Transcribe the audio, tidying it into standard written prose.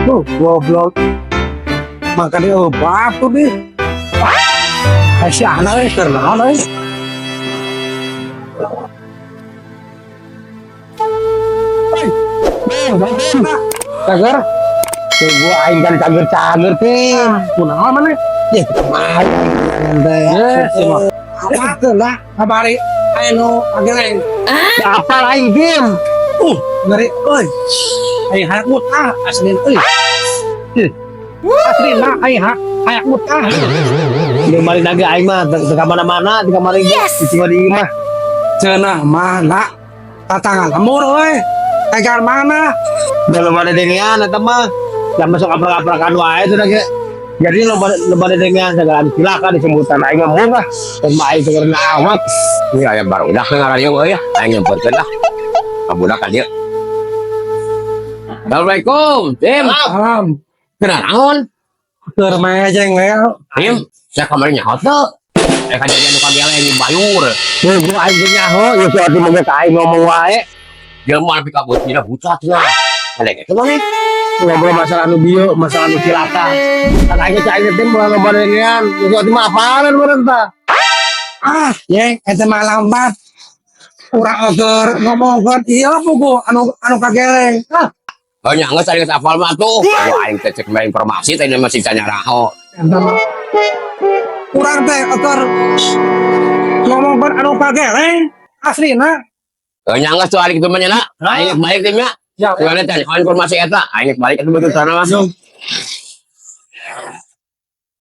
Oh, goblok. Makanya oh batu deh. Kasih anak eh, karena euy. Cager. Gua aing kan cager-cager teh. Kunaon maneh? Ya kemarin teh. Ya, sih apa lah kabari aya nu pagereng. Apa aing game? Ngeri euy. Aing hayang utah aslin euy. Aslina aing hayang utah. Di mari naga aing mah teu ka mana-mana, di kamar ge. Cuma di imah. Cenah mana tatangan lembur euy. Tegar mana? Dalam ada dengean eta mah. Yang masuk aprak-aprakan wae tuh ge. Jadi loba loba dengean segala silakan disebutan aing mah murah. Dan mah aing teu amat. Ini aya barudak ngaran ieu euy, aing nyemperkeun lah. Ka budak ka dieu. Assalamualaikum, Tim. Salam. Kunaon? Keur mejeng we. Tim, saya kamari nyaho teu. Eh kajadian nu kageleng di Bayur. Heuh, gua aing ge nyaho, ieu si Oti mah ka aing ngomong wae. Jelema nepi ka beutina bucat cenah. Ada kitu mah. Ngobrol masalah nu bieu, masalah nu cilaka. Kan aing ge aing teh moal loba dengean. Ieu si Oti mah apaanan meureun tah? Ah, ye, eta mah lambat. Urang keur ngomongkeun ieu pugu anu anu kageleng. Ah, Oh nya geus ari geus hafal mah tuh. Wah, aing teh cek mah informasi teh masih bisa nyaraho. Eta mah. Urang teh keur ngomongkeun anu kageleng aslina. Oh nya geus tuh ari kitu mah nya. Aing geus balik teh nya. Siap. Soalnya teh informasi eta, aing geus balik atuh betul sana mah.